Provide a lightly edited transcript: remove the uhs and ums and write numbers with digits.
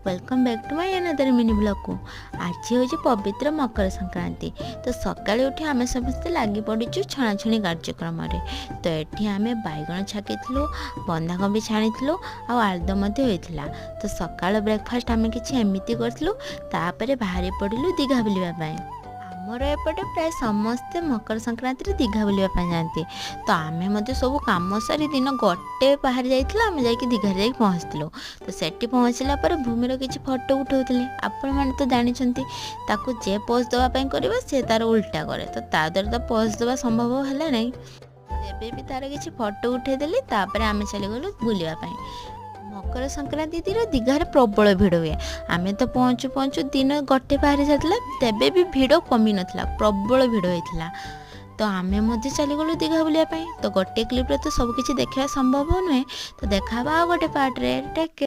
Welcome back to my another mini ବ୍ଲଗ୍କୁ। ଆଜି ହେଉଛି ପବିତ୍ର ମକର ସଂକ୍ରାନ୍ତି। ତ ସକାଳେ ଉଠି ଆମେ ସମସ୍ତେ ଲାଗି ପଡ଼ିଛୁ ଛଣାଛଣି କାର୍ଯ୍ୟକ୍ରମରେ। ତ ଏଠି ଆମେ ବାଇଗଣ ଛାକିଥିଲୁ, ବନ୍ଧାକୋବି ଛାଣିଥିଲୁ ଆଉ ଆଳୁଦମ ମଧ୍ୟ ହେଇଥିଲା। ତ ସକାଳ ବ୍ରେକଫାଷ୍ଟ ଆମେ କିଛି ଏମିତି କରିଥିଲୁ। ତାପରେ ବାହାରି ପଡ଼ିଲୁ ଦୀଘା ବୁଲିବା ପାଇଁ। ଆମର ଏପଟେ ପ୍ରାୟ ସମସ୍ତେ ମକର ସଂକ୍ରାନ୍ତିରେ ଦୀଘା ବୁଲିବା ପାଇଁ ଯାଆନ୍ତି। ତ ଆମେ ମଧ୍ୟ ସବୁ କାମ ସାରି ଦିନ 1 ବାହାରି ଯାଇଥିଲୁ। ଆମେ ଯାଇକି ଦୀଘାରେ ଯାଇକି ପହଞ୍ଚିଥିଲୁ। ତ ସେଠି ପହଞ୍ଚିଲା ପରେ ଭୂମିର କିଛି ଫଟୋ ଉଠାଉଥିଲେ। ଆପଣମାନେ ତ ଜାଣିଛନ୍ତି, ତାକୁ ଯେ ପୋଜ୍ ଦେବା ପାଇଁ କରିବ, ସେ ତାର ଉଲ୍ଟା କରେ। ତ ତା ଦ୍ୱାରା ତ ପୋଜ୍ ଦେବା ସମ୍ଭବ ହେଲା ନାହିଁ। ଏବେ ବି ତାର କିଛି ଫଟୋ ଉଠାଇଦେଲି। ତାପରେ ଆମେ ଚାଲିଗଲୁ ବୁଲିବା ପାଇଁ। ମକର ସଂକ୍ରାନ୍ତି ଦିନ ଦୀଘାରେ ପ୍ରବଳ ଭିଡ଼ ହୁଏ। ଆମେ ତ ପହଞ୍ଚୁ ପହଞ୍ଚୁ ଦିନ 1 ବାହାରି ସାରିଥିଲା, ତେବେ ବି ଭିଡ଼ କମି ନଥିଲା, ପ୍ରବଳ ଭିଡ଼ ହେଇଥିଲା। ତ ଆମେ ମଧ୍ୟ ଚାଲିଗଲୁ ଦୀଘା ବୁଲିବା ପାଇଁ। ତ ଗୋଟିଏ କ୍ଲିପ୍ରେ ତ ସବୁକିଛି ଦେଖିବା ସମ୍ଭବ ନୁହେଁ। ତ ଦେଖା ହେବା ଆଉ ଗୋଟେ ପାର୍ଟରେ। ଟେକ୍।